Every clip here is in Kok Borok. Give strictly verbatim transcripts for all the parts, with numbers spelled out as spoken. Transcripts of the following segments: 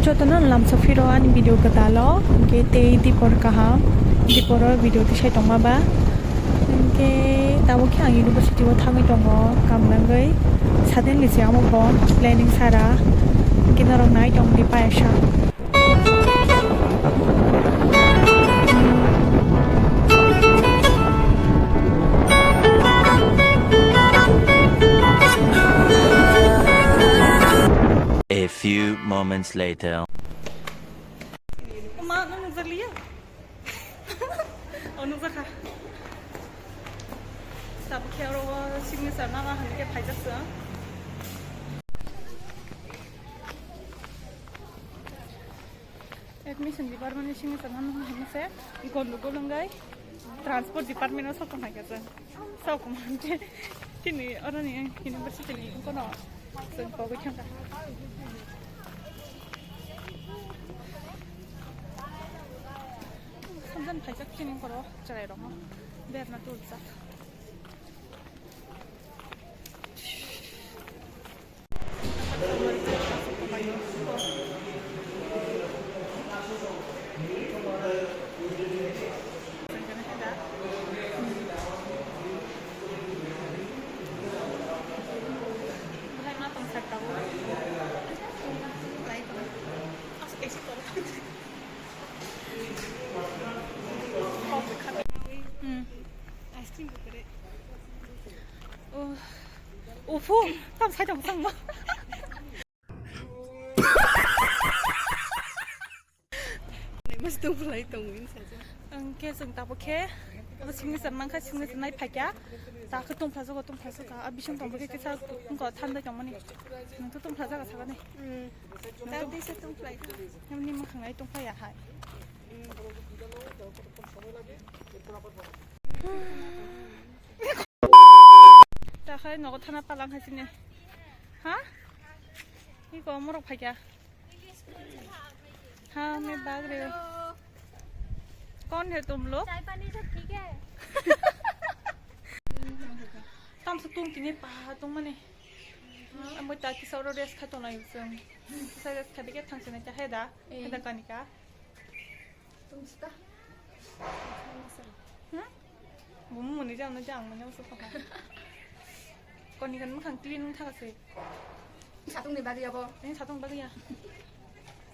Jotono lamsa phiro ani video kwtalo, hwnkhe tei dipor kaham, diporo video tisai tongma ba. Hwnkhe tabuk khe ang university o thangwi tongo, kam nangwi. Suddenly se amo bo planning sara, hwnkhe norok nai tongdi paisa. A few moments later. Ma, nung nukjakliya? O, nukjakha. Tabuk khe oro o signature nana hwnwi khe phaijak chwng. Admission department ni signature nana hwnwi se, ikon rok bolongwi transport department o sokong hai khe chwng. Sok mante tini oroni university ni kono chwng pogwi thangkha. Samjani phaijak chini borok chwrairokno berna tuljak. Hmm. Ice cream kukure. Oh. Ufu, tam sai tong sang ma. Mas tong pulai tong win saja. Ang ke sung tapo ke. Abo singni san mangkha singni san nai phakya. Ta khe tong phajago tong phajago. Abising tong ke kisa ko thanda tong mani. Nang to tong phajaga sagani. Hmm. Ta dei sa tong phlai. Namni makhang nai tong phaya hai. Ta khai nogo thana palang hai sini. Ha? Iko morok phaikya. Ha, me bag re. Kon hai tum log? Chai pani sab theek hai? Tam sa tung tini pa tung mani. Ambo ta kisa oro rest kha tonai usung. Kisa rest kha dikhe thang sini cha heda. Eh. Heda kanika. Tungsta. Hmm? Bumu muni jang na jang mani usu paha. Koni kan mukhang clean thaka se. Satung ni bagwi abo. Ini satung bagwi ya.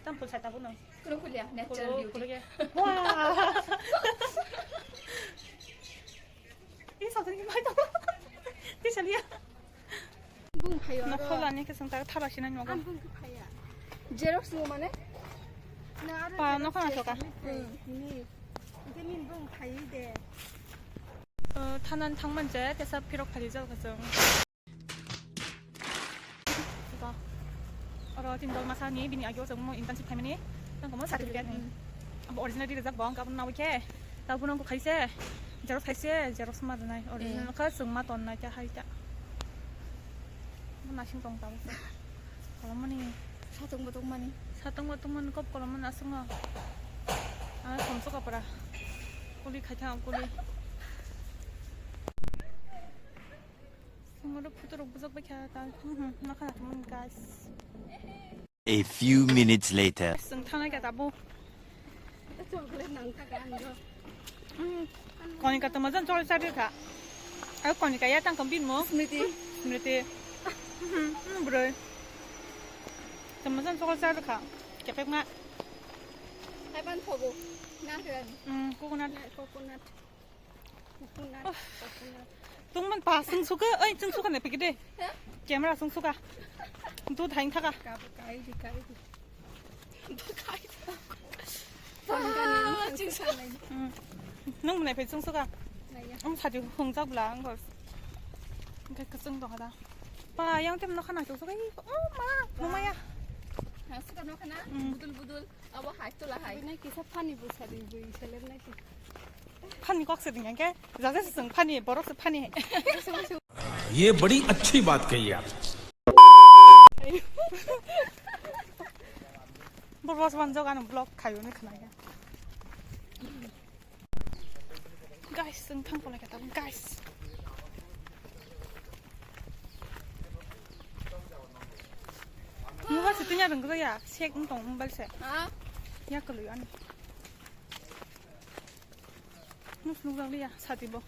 Tampul sai tabu no. Kuro kulia natural beauty. Kulo ya. Wah. Ini satung ni mai tabu. Ini salia. Bung phayo. Nokho lani khe chwng tak thara sinai nogo. Ang bung khe phaya. Xerox no mane? Na aro pa xerox nokho na thoka. Ni. Ni. Ite min bung phayi de. Thanan thangman je tesa phirok phari jal kha chwng. Oro tin dol masa ni bini agyo chwng mo internship khaimani. Tang komo certificate ni. Abo original di rejak bong kabun nawi khe. Tabuk nang khaise, xerox khaise, xerox ma rwnai, original kha chwng ma tonnai kha hai kha. Bo nasing tong tabuk se. Kolomani. Satung bo tongmani. Satung bo tongmani kop kolomani asungo. Ah, somso kapra. Kuli khai thang kuli. Sumoro photo rok bujak bai kha ta. Hmm, hmm, ma kha tongmani guys. A few minutes later. Chwng thangnai kha tabuk. Chocolate nang kha ka ang do. Hmm. Konika tamo jan chocolate chari kha. Ayo konika ya tang kambin mo. Smriti. Smriti. Hmm, hmm, bro. Tamo jan chocolate chari kha. Kepek ma. Hai ban thogo. Na khe. Hmm, coconut. Na coconut. Tungman pa sung suka, oi sung suka ne pigide. Camera sung suka. Tu thain thaka. Kai di kai di. Kai. Phone ka ni sung suka nai. Hmm. Nung mwnai phai sung suka. Nai ya. Ang sadi hung jak bla ang gor. Kai ka sung dong da. Pa yang tem no khana sung suka. Oh ma, no ma ya. Na suka no khana. Hmm. Budul budul. Abo hai tola hai. Bini kisa funny bo sadi bui selem nai. Funny kok se ding ke? Jaga se sung funny, borok se funny. ये बड़ी अच्छी बात कही आप। Borok se man joga no vlog khayo ne khna ya. Guys, chwng thang kolai kha tabuk, guys. Nokha se Tunya rwngkha ya, sek wng tong mobile se. Ha? Ya kwlwi ani. Nus nuk jak liya, sati bo.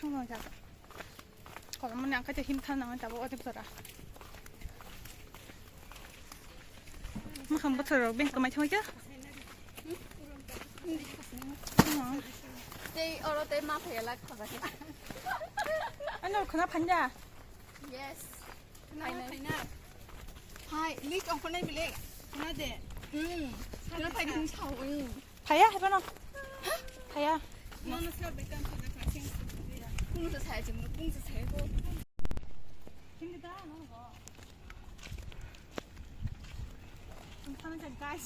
Thang jak. Kolom mani ang kaisa him than nang tabo odek jora. Makham bothor rok beng kamai thangja. Tei oro tei ma phaiya lak khajak. Ano khana phanja. Yes. Phai, list ongkhornai bile. Khna de. Hmm. Khna phai de sao. Hmm. Phaiya, hai phano. Phaiya. Nono sa bekam sa da ka sing. Kung sa sai jing, kung sa sai ko. Hindi da, no go. Ang phano sa, guys.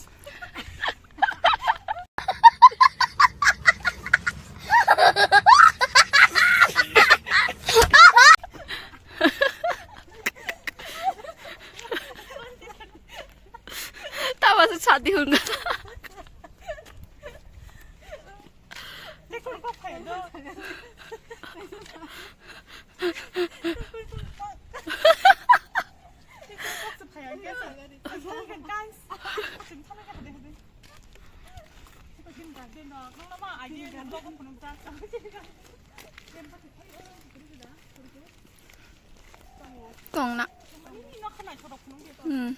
Tama sa chati hunga. Tongna. Hmm.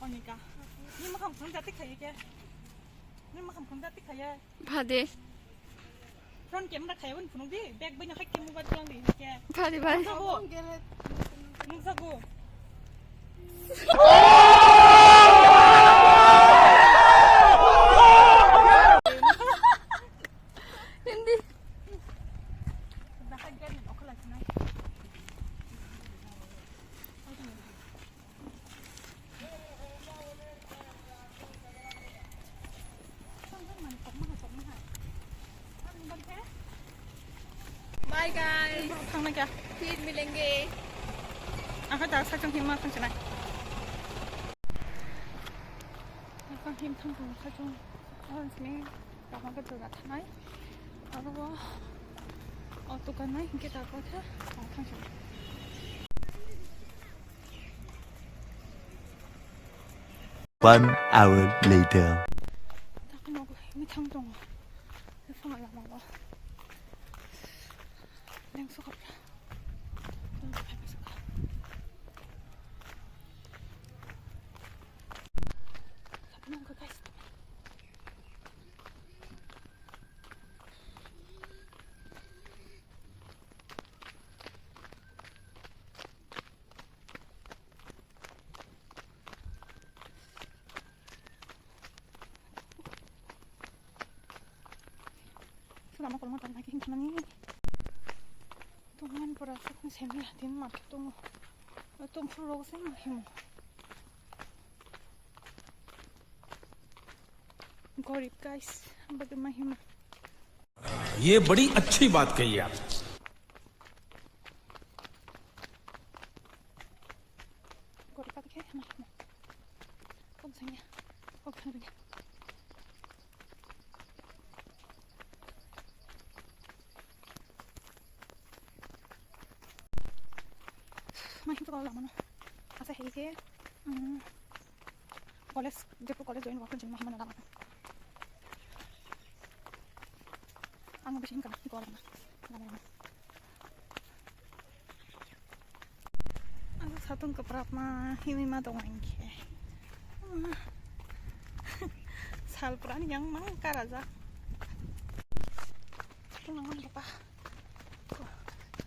Onika. Ni makham khum jati khaye ke. Ni makham khum jati khaye. Phade. Front camera khaye win phunuk di. Back bai no hai camera bat lang di ke. Phade bai. Nungsago. Nungsago. Hindi. Bye guys. Thangna kya? Phir milenge. Aha da sa chong hima thang chana. Aha him thang thang sa chong. Aha sini. Tamo ke jora thanai. Aro o, o dukan nai, hingke ta kotha, o thangsa. One hour later. Takno go, himi thang tongo. Phang lama go. Lengso kapra. Guys. Lama kolma tang naki hingkha nani. Tongmani pura sakni semi hatin market tongo. Tongphuru rogo se ma himo. Gorib guys, bagwi ma himo. ये बड़ी अच्छी बात कही आप। Gorib bagwi khe ma himo. Kom sanya. Kom sanya. Mai him to lama no. Asa hei ke, um, college, Jaipur college join waktu jin mahimana lama. Ang bisi him kana, iko lama. Lama lama. Ang satung kaprap ma himi ma dong ang ke. Sal pran yang mang karaja. Satung nang apa?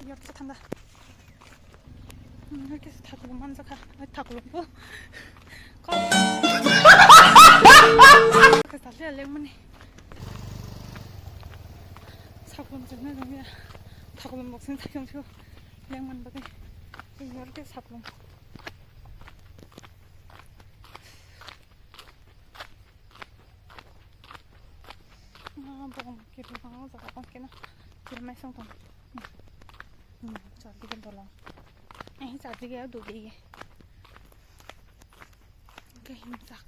Yak sa thanda. Hmm, ke sa thakulung man sa kha. Ai thakulung po. Ko. Ke sa le leng mani. Sakulung jeng na jeng ya. Thakulung boxing thayong shu. Leng man bagwi. Yak ke sakulung. Ah, bong kiri bang jaga bang kena. Kiri mai song tong. Hmm, hmm, char di gendolo. Eh, char di gaya du gaya. Kahimjak.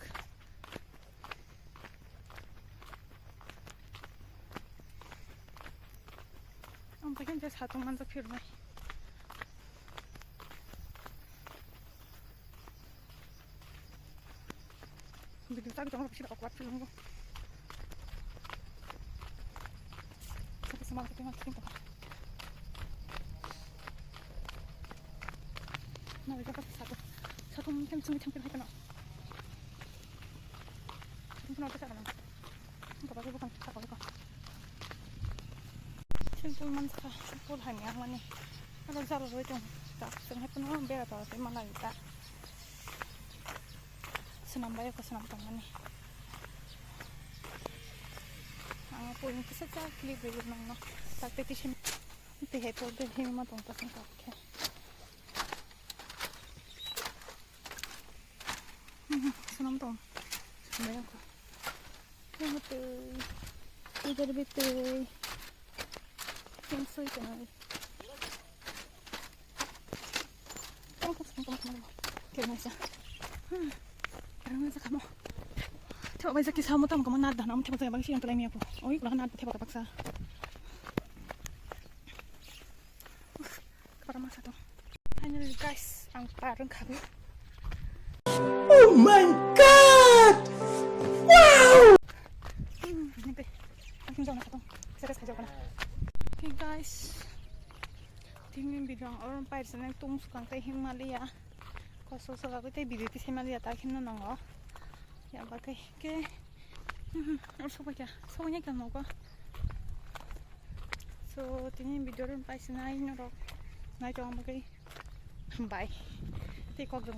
Ang paikhe satung manjak phirnai. Video tagwi tongo, bisi awkward feeling o. Saka sama kita mati kita. Nah, kita pas satu. Satu mungkin sumi campur hai kana. Satu pun ada sana. Enggak pakai bukan satu kali kok. Simple man saka pul hai yang mana. Ada jalan itu. Tak sengaja pun orang bela tahu sih mana kita. Swnam bai kho swnam tongmani. Ang pun kisa cha clip bai nang no. Tak te tisim te he por de he ma tong ta sing tak khe. Swnam tong. Swnam bai kho. Yang tu. Idhar bhi tu. Yang soi tu. Tamo tamo tamo tamo tamo. Kaya sa. Hmm. Kaya sa kamo. Tamo bai sa kisa mo tamo kamo nada na mo tamo sa bang si yang tulai mi aku. Oi, kula nada tamo tak paksa. Para masa to. Finally guys, ang parang kabo. Oh my God! Wow! Hmm, nanti. Ang jaw na sa to. Sa sa jaw na. Okay guys. Tini video ang oron pair sa nang tung sukang tei Himalaya. Koso so bagwi tei video tei Himalaya ta khimno nango. Ya bagwi ke. Hmm, or so kya. So nya kya nogo. So tini video ron paisa nai norok. Nai to ang bagwi. Bye. Tei kok jong.